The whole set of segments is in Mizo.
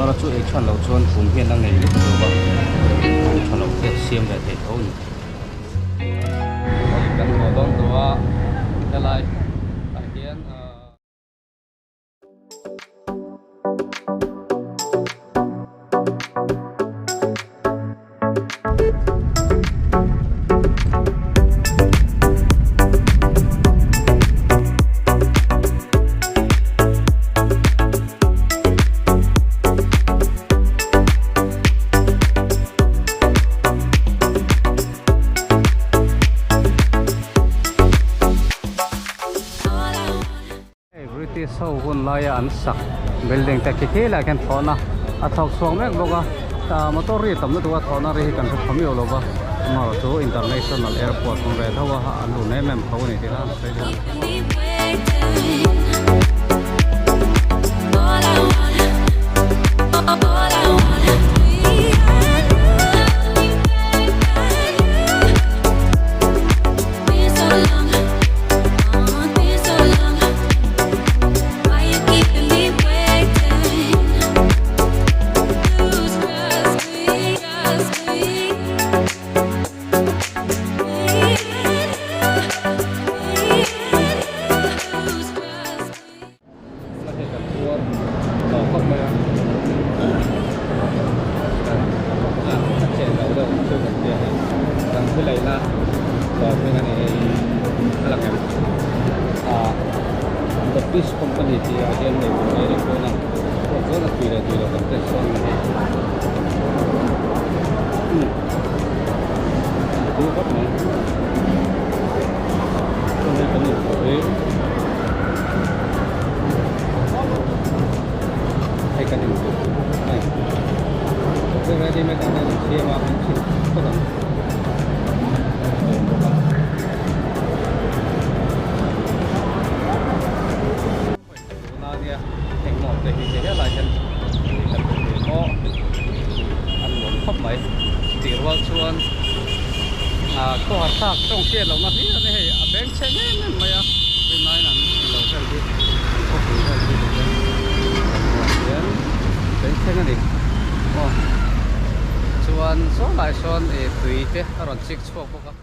Mara chu ei than loh chuan pum hian a ngei lutuk lo va, pum tha lo te siam ve thei tho a ni. Hei kan haw dawn tawh a, helai ah hian ahh. Hei British ho hun laia an sak building te khi khi lai khian thlawhna a thlawk chhuak mek bawk a tah motor ri tam lutuk a thlawhna ri hi kan hre tha miau lo va amaherawh chu international airport awm ve tho a an lun em em tho a ni tih kha an sawi bawk. Hei kan tuar lo khawp mai a a chen lo deuh chu kan tia hei kan thil ei na dawr hming a ni hei a lang em ah the fish company tih ah hian hei hmuh nei reng dawn a aw chuan a tui leh tui loh kan test dawn a ni hei umm a tui khawp mai chuan hei kan inhmuh hi. Hei kan intur hei chu ready made ang hian an siam a an chhit phawt ang a awm bawk a. Tuna nia engmaw te hi helai hian kan hmu thei maw a nuam khawp mai tih rual chuan ah khawhar thlak tawng hriat lohna hlir a ni hei a beng chhe em em mai a rinaiin an lo vel hi an khawpui vel hi ti hian kan hmuh ah hian beng thleng a ni aw chuan saw lai sawn ih tui te a rawn chik chhuak bawk a.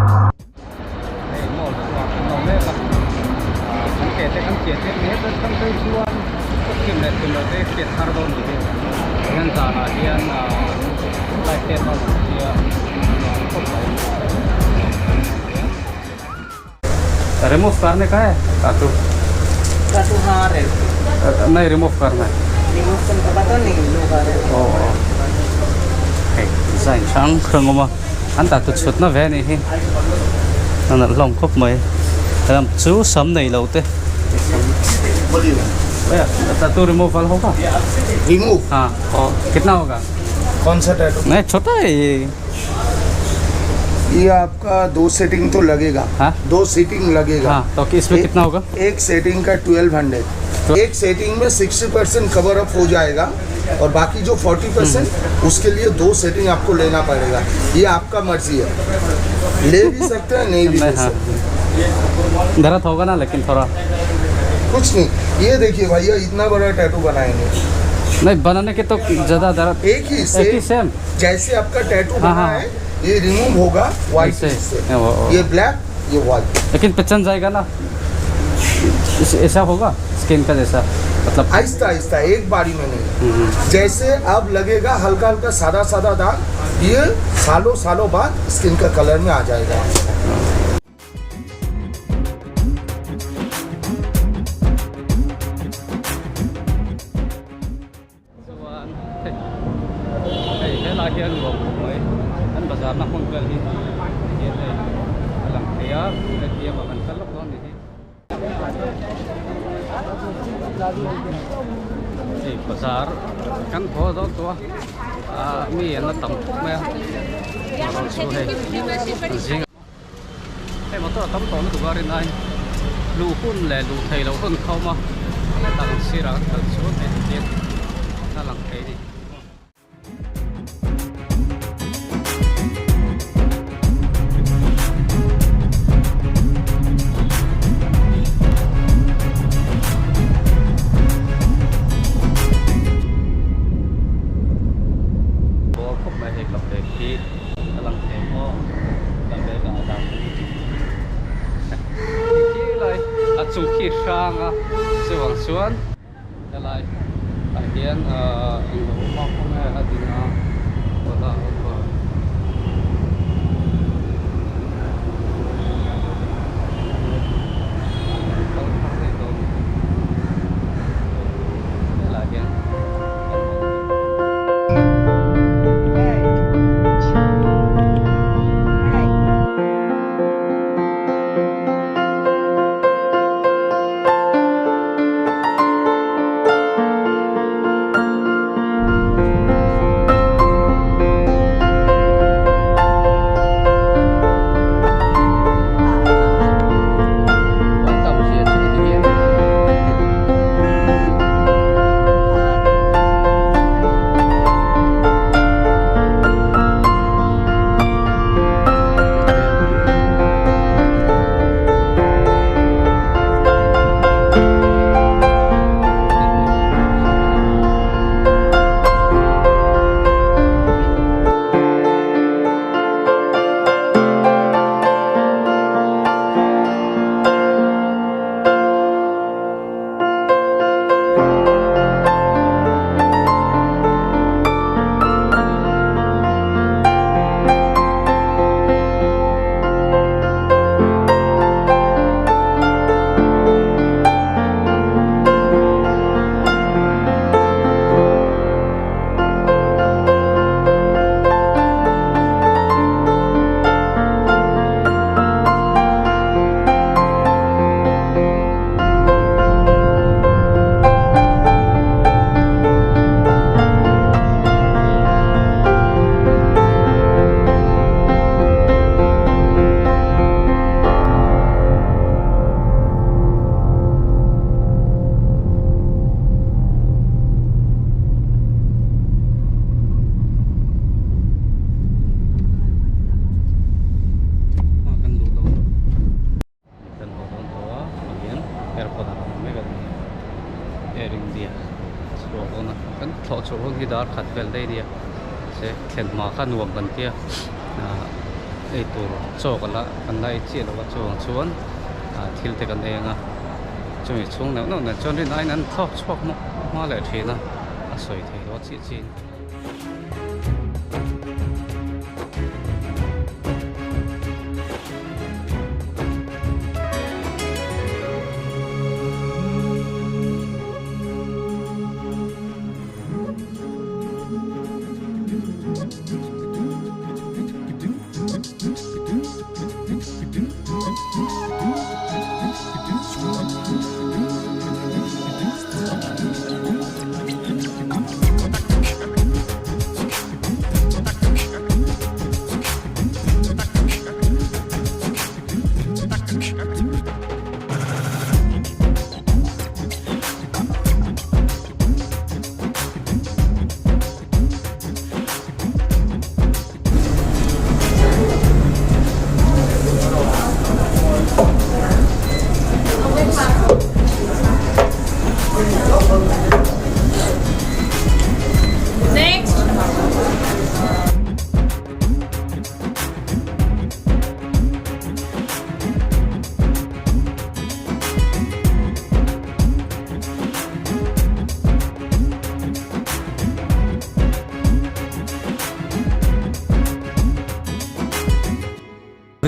Hei mall chhuah kan lo mek a ah kan ke te kan chiah tir mek a chang phei chuan kawt thim leh thim loh te hriat thar dawn ni hi hian zanah hian ah light te an on ang sia nuam khawp mai. Remove karne ka hai tattoo tattoo हाँ रे नहीं remove करना है रिमूव करने का पता नहीं लोग आ रहे oh hei design hrang hrang awm a an tattoo chhutna ve anih hi a nalh hlawm khawp mai lam chu sam nei lo te tattoo removal hoga remove हाँ कितना होगा कौन सा टैटू नहीं छोटा है ये ये आपका दो सेटिंग तो लगेगा हाँ? दो सीटिंग लगेगा हाँ तो इसमें कितना होगा एक सेटिंग का 1200 तो- एक सेटिंग में 60% कवर अप हो जाएगा और बाकी जो 40% उसके लिए दो सेटिंग आपको लेना पड़ेगा ये आपका मर्जी है ले भी सकते हैं नहीं भी ले नहीं, हाँ। सकते दर्द होगा ना लेकिन थोड़ा कुछ नहीं ये देखिए भैया इतना बड़ा टैटू बनाएंगे नहीं बनाने के तो ज़्यादा दर्द एक ही एक ही सेम सेम जैसे आपका टैटू हाँ, बना हाँ। है ये रिमूव होगा व्हाइट ऐसे, से वो- ये ब्लैक ये व्हाइट लेकिन पहचान जाएगा ना ऐसा होगा Skin का जैसा मतलब आहिस्ता आहिस्ता, एक बारी में नहीं। जैसे अब लगेगा हल्का हल्का सादा सादा दाग, ये सालों सालों बाद स्किन का कलर में आ जाएगा। Chuan hei hei helai hian nuam khawp mai an bazar na hmun vel hi tihian hei a lang thei a atm ah kan kal lawk dawn ni hi. Hei bazar kan haw dawn tawh a ah mi an la tam khawp mai a erawh chu hei an zing Hei motor a tam tawh lutuk a rin aiin luh hun leh luh theih loh hun kha awm a hetah kan sirah kan kal chuan hei ti hian a lang thei a ni. Bawr khawp mai hei ka bag hi a lang thei maw ka bag ah a dah khi khi lai a chung khi hrang a chuvang chuan helai ah hian ahh englo awm a khawnge a ding a ola uber kal thar daih dawn helai hian. Kan luh dawn kan haw dawn tawh a tah hian airport ah kan awm mek a ni Air India a chhuah dawn a kan thlawh chhuah hun hi dar khat vel daih a nia mahse thlen hma kha nuam kan tia ah ei tur chaw kan la kan la ei chiah lo a chuvang chuan ah thil te kan ei ang a chumi chhung neuh neuh nen chuan rin aiin an thlawk chhuak hma leh thin a a sawi thei lo a chiah chiah in.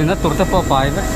Zinna tur te pawh a pai vek.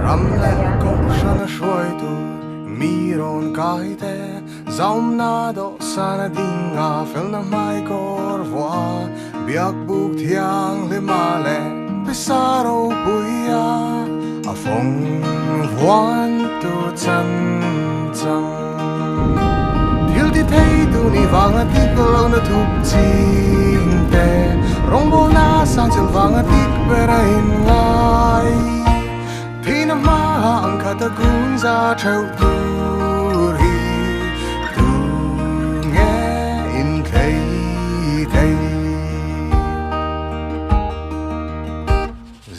Ram leh kohhrana hruaitu mi rawn kai te, zaumna dawhsana dinga felna hmai kawr vuah, biak buk thianghlima leh pisa ropuia a fawng vuan tu chan chang. Thil ti thei tu ni vanga tik lohna thup ching te, rawngbawlna sang chil vanga tik ber a inngai. Thihna hmaah ang khat a kun za theuh tur hi tu nge inthlei thei?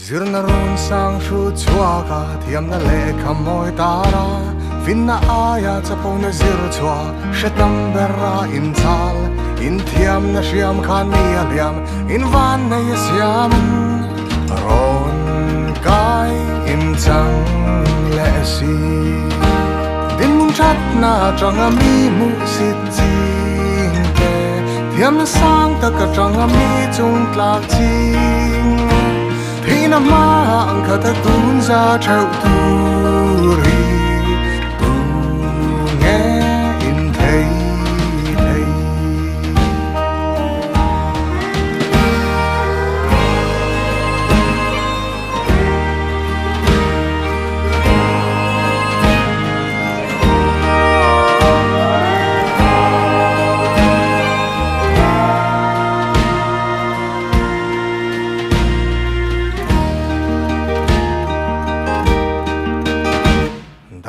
Zirna run sang hru chhuak a, thiamna lehkha mawi tar a, Finna aia chapona zir chhuah hre tam bera inchal Inthiamna hriam khan mi a hliam in van nei a siam Rawn kai inchang leh si Dinhmun thatna atanga mi hmuh sit ching te Thiamna sang tak atanga mi chung tlak ching Thihna hmaah ang khat a tun za theuh tur hi tu nge in thei thei.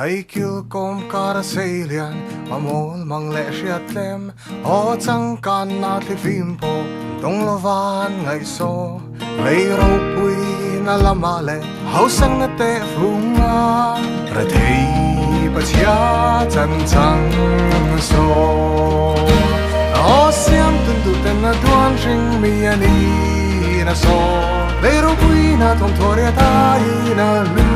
Daikil kawm kar a sei lian a mawl mang leh hriat tlem aw changkan na thli fim pawh dawng lova an ngaihsaw lei ropui na lamah leh hausang na teh fung a rethei pachhia chan chang saw aw siam tun duh ten a duan hring mi a ni na saw lei ropui na thawmthaw riat aiin a hlu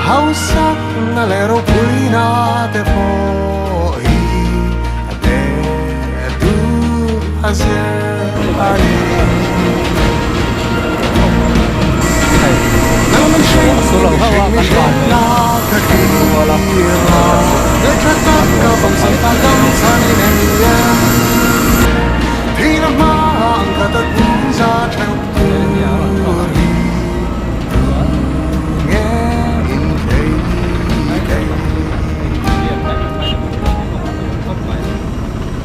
hausak na leh ropui na te pawh hi a teh duh a zir a ni.